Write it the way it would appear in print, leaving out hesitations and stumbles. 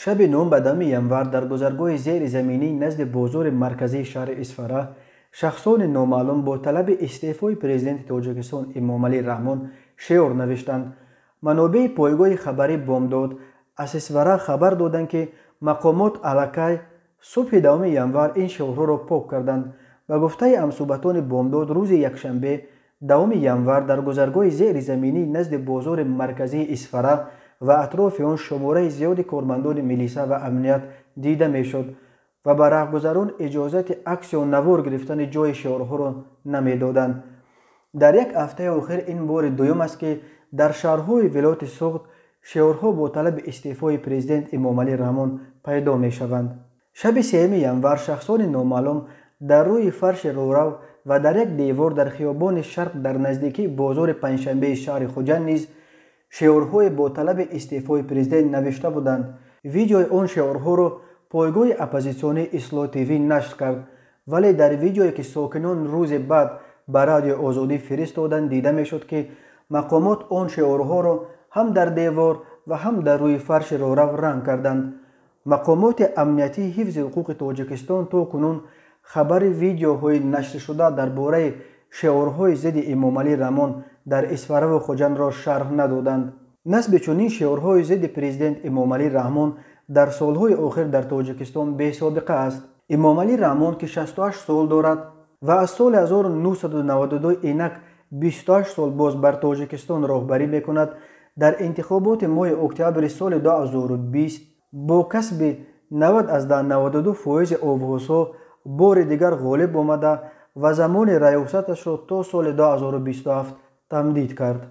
Шаби 9 ба 10 январ дар гузаргоҳи зеризаминӣ назди бозори марказии шаҳри Исфара шахсони номаълум бо талаби истеъфои президенти Тоҷикистон Эмомалӣ Раҳмон шиор навиштанд. Манобеи пойгоҳи хабарӣ «Бомдод» аз Исфара хабар доданд, ки мақомот аллакай субҳи 10 январ ин шиорҳоро пок карданд. Ба гуфтаи ҳамсӯҳбатони «Бомдод», рӯзи якшанбе, 10 январ, дар гузаргоҳи зеризаминӣ назди бозори марказии Исфара ва атрофи он шумораи зиёди кормандони милиса ва амният дида мешуд ва ба раҳгузарон иҷозати акс ё навор гирифтани ҷои шиорҳоро намедоданд. Дар як ҳафтаи охир ин бори дуюм аст, ки дар шаҳрҳои вилояти Суғд шиорҳо бо талаби истеъфои президент Эмомалӣ Раҳмон пайдо мешаванд. Шаби 3 январ шахсони номаълум дар рӯи фарши роҳрав ва дар як девор дар хиёбони Шарқ дар наздикии бозори Панҷшанбеи шаҳри Хуҷанд низ шиорҳое бо талаби истеъфои президент навишта буданд. Видеои он шиорҳоро пойгоҳи оппозитсионии «Ислоҳ ТВ» нашр кард, вале дар видеое, ки сокинон рӯзи баъд ба Радиои Озодӣ фиристоданд, дида мешуд, ки мақомот он шиорҳоро ҳам дар девор ва ҳам дар рӯи фарши роҳрав ранг карданд. Мақомоти амниятии ҳифзи ҳуқуқи Тоҷикистон то кунун хабари видеоҳои нашршуда дар бораи шиорҳои зидди Эмомалӣ Раҳмон дар Исфараву Хуҷандро шарҳ надоданд. Насби чунин шиорҳои зидди президент Эмомалӣ Раҳмон дар солҳои охир дар Тоҷикистон бесобиқа аст. Эмомалӣ Раҳмон, ки 68 сол дорад ва аз соли 1992 инак 28 сол боз бар Тоҷикистон роҳбарӣ мекунад, дар интихоботи моҳи октябри соли 2020 бо касби 90,92% овозҳо бори дигар ғолиб омада ва замони раёсаташро то соли 2027 тамдид кард.